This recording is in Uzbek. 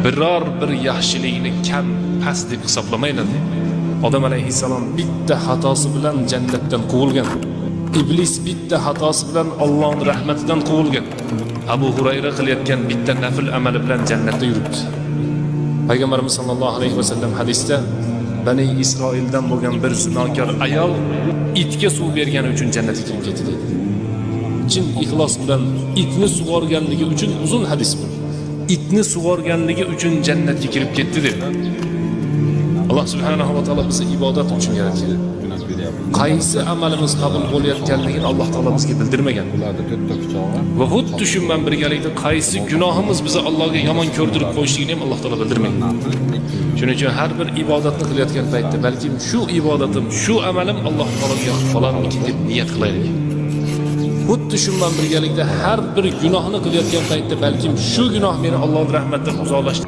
Biror bir yaxshilikni kam, past deb hisoblamanglar. Odam alayhissalom bitta xatosi bilan jannatdan quvilgan. Iblis bitta xatosi bilan Allohning rahmatidan quvilgan. Abu Hurayra qilayotgan bitta nafl amali bilan jannatda yuribdi. Payg'ambarimiz sallallohu alayhi vasallam hadisda Bani Isroildan bo'lgan bir zinokor ayol itga suv bergani uchun jannatga kirib ketdi deydi. Chin ixlos bilan itni sug'organligi uchun, uzun hadis bu. Itni sug'organligi uchun jannatga kirib ketdi dedi. Alloh subhanahu va taolo bizni ibodat uchun yaratgan. Qaysi amalimiz qabul bo'layotganligini Alloh taolo bizga bildirmagan. Ularda to'rtta pichog'i. Va xuddi shu bilan birgalikda qaysi gunohimiz bizni Allohga yomon ko'rdirib qo'yishligini ham Alloh taolo bildirmagan. Narxi 2 Shuning uchun har bir ibodatni qilayotgan paytda balkim shu ibodatim, shu amalim Alloh taologa yoqib qolarmikin deb niyat qilaylik. Xuddi shu bilan birgalikda har bir gunohni qilayotgan paytda balkim shu gunoh meni Allohning rahmatidan uzoqlashtiradi.